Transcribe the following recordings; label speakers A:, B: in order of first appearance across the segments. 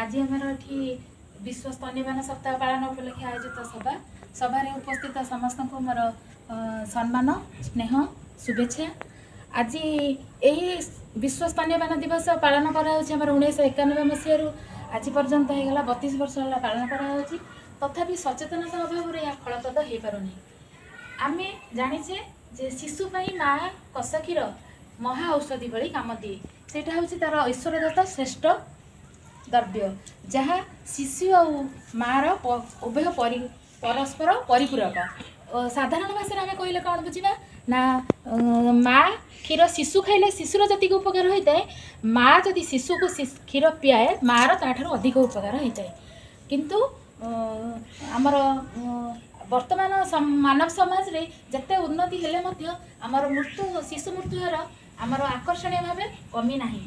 A: ଆଜି ଆମର ଏଠି ବିଶ୍ୱ ସ୍ତନ୍ୟପାନ ସପ୍ତାହ ପାଳନ ଉପଲକ୍ଷେ ଆୟୋଜିତ ସଭା। ସଭାରେ ଉପସ୍ଥିତ ସମସ୍ତଙ୍କୁ ମୋର ସମ୍ମାନ, ସ୍ନେହ, ଶୁଭେଚ୍ଛା। ଆଜି ଏହି ବିଶ୍ୱ ସ୍ତନ୍ୟପାନ ଦିବସ ପାଳନ କରାଯାଉଛି ଆମର 1991 ମସିହାରୁ। ଆଜି ପର୍ଯ୍ୟନ୍ତ ହେଇଗଲା 32 ବର୍ଷ ହେଲା ପାଳନ କରାଯାଉଛି। ତଥାପି ସଚେତନତା ଅଭାବରୁ ଏହା ଫଳପ୍ରଦ ହେଇପାରୁନି। ଆମେ ଜାଣିଛେ ଯେ ଶିଶୁ ପାଇଁ ମା କଷ କ୍ଷୀର ମହା ଔଷଧି ଭଳି କାମ ଦିଏ। ସେଇଟା ହେଉଛି ତାର ଈଶ୍ୱରଦତ୍ତ ଶ୍ରେଷ୍ଠ ଦ୍ରବ୍ୟ, ଯାହା ଶିଶୁ ଆଉ ମାଆର ଉଭୟ ପରସ୍ପର ପରିପୂରକ। ସାଧାରଣ ଭାଷାରେ ଆମେ କହିଲେ କ'ଣ ବୁଝିବା ନା, ମା କ୍ଷୀର ଶିଶୁ ଖାଇଲେ ଶିଶୁର ଯେତିକି ଉପକାର ହୋଇଥାଏ, ମା ଯଦି ଶିଶୁକୁ କ୍ଷୀର ପିଆଏ, ମାଆର ତାଠାରୁ ଅଧିକ ଉପକାର ହୋଇଥାଏ। କିନ୍ତୁ ଆମର ବର୍ତ୍ତମାନ ମାନବ ସମାଜରେ ଯେତେ ଉନ୍ନତି ହେଲେ ମଧ୍ୟ ଆମର ଶିଶୁ ମୃତ୍ୟୁ ହାର ଆମର ଆକର୍ଷଣୀୟ ଭାବେ କମି ନାହିଁ।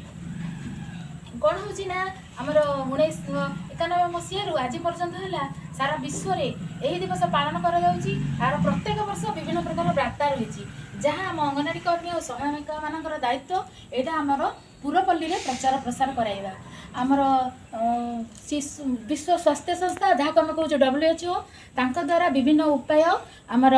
A: କ'ଣ ହେଉଛି ନା, ଆମର 1991 ମସିହାରୁ ଆଜି ପର୍ଯ୍ୟନ୍ତ ହେଲା ସାରା ବିଶ୍ୱରେ ଏହି ଦିବସ ପାଳନ କରାଯାଉଛି। ତାର ପ୍ରତ୍ୟେକ ବର୍ଷ ବିଭିନ୍ନ ପ୍ରକାର ବାର୍ତ୍ତା ରହିଛି, ଯାହା ଆମ ଅଙ୍ଗନବାଡ଼ି କର୍ମୀ ଓ ସହାୟିକାମାନଙ୍କର ଦାୟିତ୍ୱ ଏଇଟା ଆମର ପୁରପଲ୍ଲୀରେ ପ୍ରଚାର ପ୍ରସାର କରାଇବା। ଆମର ଶିଶୁ ବିଶ୍ୱ ସ୍ୱାସ୍ଥ୍ୟ ସଂସ୍ଥା, ଯାହାକୁ ଆମେ କହୁଛୁ WHO, ତାଙ୍କ ଦ୍ୱାରା ବିଭିନ୍ନ ଉପାୟ ଆମର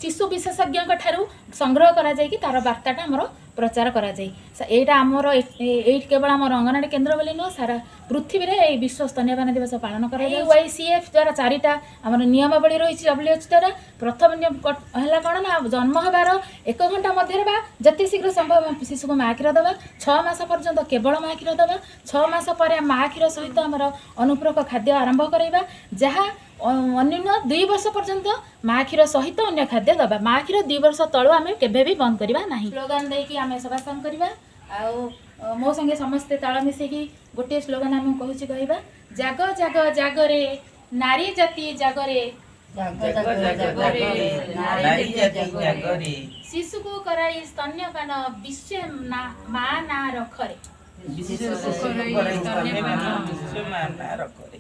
A: ଶିଶୁ ବିଶେଷଜ୍ଞଙ୍କ ଠାରୁ ସଂଗ୍ରହ କରାଯାଇକି ତାର ବାର୍ତ୍ତାଟା ଆମର ପ୍ରଚାର କରାଯାଏ। ଏଇଟା ଆମର ଏଇଠି କେବଳ ଆମର ଅଙ୍ଗନବାଡ଼ି କେନ୍ଦ୍ର ବୋଲି ନୁହଁ, ସାରା ପୃଥିବୀରେ ଏହି ବିଶ୍ୱ ସ୍ତନ୍ୟପାନ ଦିବସ ପାଳନ କରାଯାଏ। YCF ଦ୍ୱାରା ଚାରିଟା ଆମର ନିୟମାବଳୀ ରହିଛି WHO ଦ୍ୱାରା। ପ୍ରଥମ ନିୟମ ହେଲା କ'ଣ ନା, ଜନ୍ମ ହେବାର 1 ଘଣ୍ଟା ମଧ୍ୟରେ ବା ଯେତେ ଶୀଘ୍ର ସମ୍ଭବ ଶିଶୁକୁ ମା କ୍ଷୀର ଦେବା। 6 ମାସ ପର୍ଯ୍ୟନ୍ତ କେବଳ ମା କ୍ଷୀର ଦେବା। 6 ମାସ ପରେ ମା କ୍ଷୀର ସହିତ ଆମର ଅନୁପୂରକ ଖାଦ୍ୟ ଆରମ୍ଭ କରାଇବା, ଯାହା ଅନ୍ୟୁନ 2 ବର୍ଷ ପର୍ଯ୍ୟନ୍ତ ମା କ୍ଷୀର ସହିତ ଅନ୍ୟ ଖାଦ୍ୟ ଦେବା। ମା କ୍ଷୀର 2 ବର୍ଷ ତଳୁ ଆମେ କେବେ ବି ବନ୍ଦ କରିବା ନାହିଁ। ସ୍ଲୋଗାନ ଦେଇକି ଆମେ ସଭା କରିବା ଆଉ ମୋ ସାଙ୍ଗେ ସମସ୍ତେ ତାଳ ମିଶେଇକି ଗୋଟିଏ ସ୍ଲୋଗାନ ଆମେ କହୁଛି କହିବା। ଜାଗ ଜାଗ ଜାଗରେ ନାରୀ ଜାତି ଜାଗରେ।
B: ଜାଗ ଜାଗ ଜାଗରେ ନାରୀ ଜାତି ଜାଗରେ।
A: ଶିଶୁକୁ କରାଇ ସ୍ତନ୍ୟପାନ ବିଶ୍ୱ ମା ନା ରଖରେ।
B: ବିଶ୍ୱ ଶିଶୁକୁ କରାଇ ସ୍ତନ୍ୟପାନ ବିଶ୍ୱ ମା ନା ରଖରେ।